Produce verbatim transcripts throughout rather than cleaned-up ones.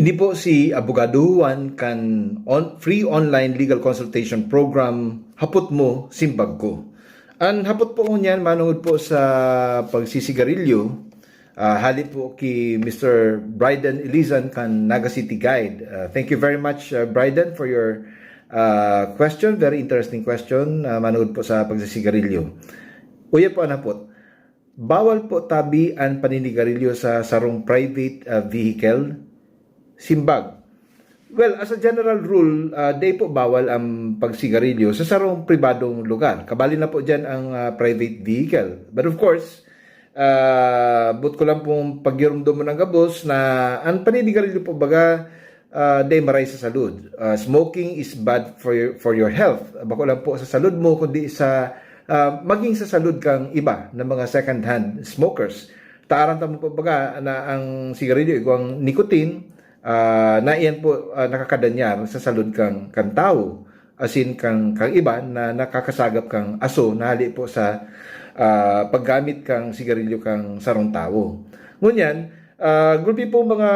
Ini po si Abogado Juan kan on, free online legal consultation program, Hapot Mo, Simbag Ko. An hapot po ngunyan manungod po sa pagsisigarilyo, ah, hali po ki Mister Bryden Elizan kan Naga City Guide. Ah, thank you very much, ah, Bryden, for your, ah, question. Very interesting question, ah, manungod po sa pagsisigarilyo. Uya po an hapot. Bawal po tabi an paninigarilyo sa sarong private, ah, vehicle? Simbag. Well, as a general rule, ah, dai po bawal ang pagsigarilyo sa sarong pribadong lugar. Kabali na po diyan ang, ah, private vehicle. But of course, ah, boot ko lang pong paggiromdomon ang gabos na ang paninigarilyo po baga, ah, dai maray sa salud. Ah, smoking is bad for your, for your health. Bako lang po sa salud mo, kundi sa, ah, maging sa salud kang iba na mga second-hand smokers. Ta aram ta man po baga na ang sigarilyo igwang nicotine, ah, na iyan po, ah, nakakadanyar sa salud kang, kang tawo, asin kang, kang iba na nakakasagap kang aso na hali po sa, ah, paggamit kang sigarilyo kang sarong tawo. Ngunyan, ah, gulpi po mga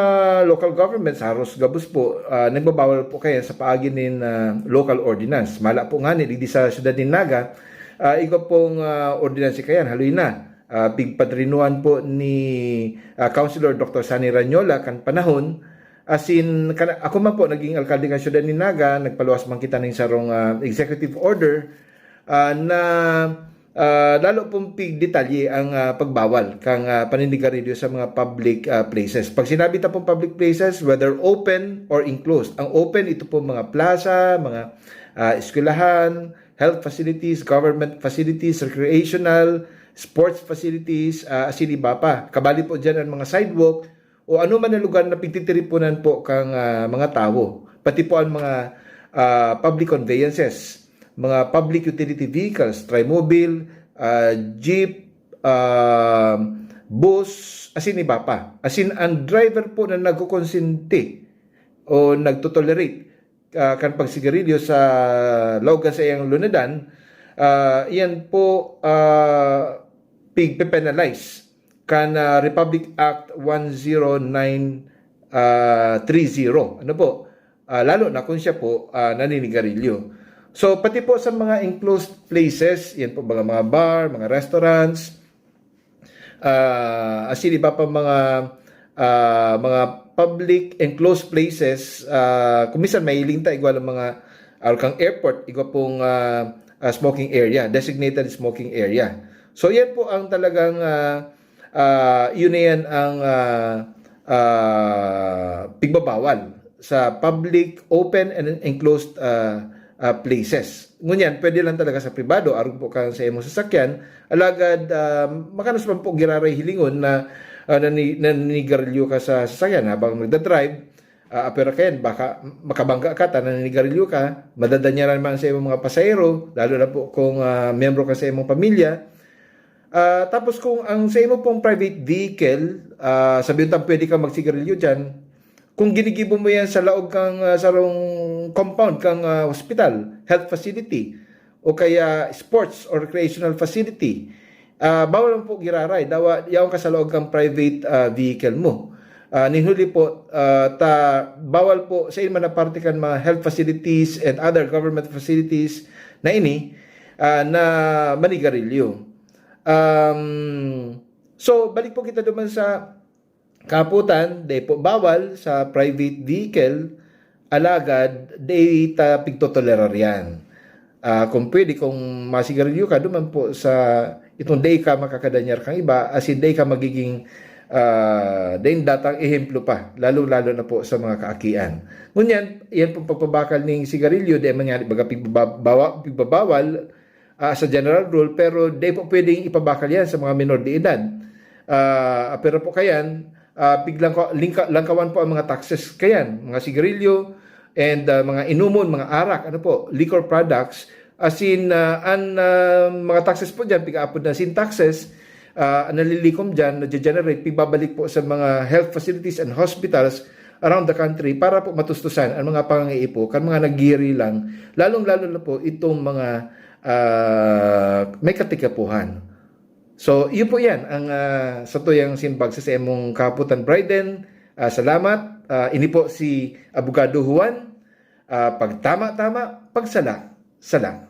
local governments, haros gabos po, ah, nagbabawal po kaya sa paagi nin, ah, local ordinance. Mala po ngani, digdi sa siyudad nin Naga, ah, igwa pong, ah, ordinansa kayan, haloy na. Ah, pigpadrinuhan po ni, ah, Councilor Doctor Sonny Ranyola kan panahon, asin kan, ako man po naging alkalde kan siyudad nin Naga, nagpaluwas man kita nin sarong, ah, executive order, ah, na, ah, lalo pong pigdetalye ang, ah, pagbawal kang, ah, paninigarilyo sa mga public, ah, places. Pag sinabi ta pong public places, whether open or enclosed. Ang open, ito po mga plaza, mga, ah, eskwelahan, health facilities, government facilities, recreational, sports facilities, ah, asin iba pa. Kabali po diyan ang mga sidewalk o ano man na lugar na pigtitiriponan po kang, ah, mga tawo. Pati po ang mga, ah, public conveyances, mga public utility vehicles, trimobile, ah, jeep, ah, bus, asin iba pa. Asin ang driver po na nagkukonsente o nagtotolerate, ah, kan pagsigarilyo sa laog kan saiyang lunadan, ah, iyan po, ah, pigpe-penalize kan, ah, Republic Act one zero nine, ah, three zero. Ano po? Ah, lalo na kung siya po, ah, naninigarilyo. So, pati po sa mga enclosed places, yan po mga, mga bar, mga restaurants, ah, asin iba pa mga, ah, mga public enclosed places, ah, kung minsan mahiling ta, igwa lang mga, or kang airport, igwa pong, ah, ah, smoking area, designated smoking area. So, yan po ang talagang, ah, ah, yun na yan ang, ah, ah, pigbabawal sa public, open and enclosed, ah, ah, places. Ngunyan, pwede lang talaga sa pribado, arog po kan sa imong sasakyan, alagad, ah, makanos man po giraray hilingon na, ah, nani-, naninigarilyo ka sa sasakyan habang nagda-drive, ah, apwera kayan, baka makabangga ka, ta naninigarilyo ka, madadanyaran man sa imong mga pasahero, lalo na po kung, ah, miyembro ka sa imong pamilya. Ah, tapos kung ang sa imo pong private vehicle, ah, sabihin ta pwede ka magsigarilyo diyan, kung ginigibo mo yan sa laog kang, ah, sarong compound kang, ah, hospital, health facility, o kaya sports or recreational facility, ah, bawal man po giraray, dawa, yaon ka sa laog kang private, ah, vehicle mo. Ah, nin huli po, ah, ta, bawal po sa man na parte kan mga health facilities and other government facilities na ini, ah, na manigarilyo. Um, so, balik po kita duman sa kahapotan, dai po bawal sa private vehicle, alagad dai ta pigtotolerar yan. Ah, kung pwede, kung masigarilyo ka, duman po sa itong dai ka makakadanyar kang iba, as in, dai ka magiging, ah, dai datang ehemplo pa, lalo-lalo na po sa mga kaakian. Ngunyan, yan pong pagpabakal ning sigarilyo, dai man yan, baga, pigbabawa-, pigbabawal, ah, sa general rule, pero dai po pwedeng ipabakal yan sa mga minor de edad. Ah, pero po kayan, ah, piglangka-, lingka-, langkawan po ang mga taxes kayan, mga sigarilyo, and, ah, mga inumon, mga arak, ano po, liquor products, as in, ah, an, ah, mga taxes po dyan, pigaapod na sin taxes, ah, nalilikom dyan, nagge-generate, pigbabalik po sa mga health facilities and hospitals around the country para po matustusan ang mga pangangaipo kan mga nagirilang, lalong-lalo na po itong mga, ah, may katikapuhan. So, iyo po yan ang, ah, satuyang simbag sa, sa imong kahapotan, Bryden. Ah, salamat. Ah, ini po si Abogado Juan. Ah, pagtama-tama, pagsala-sala.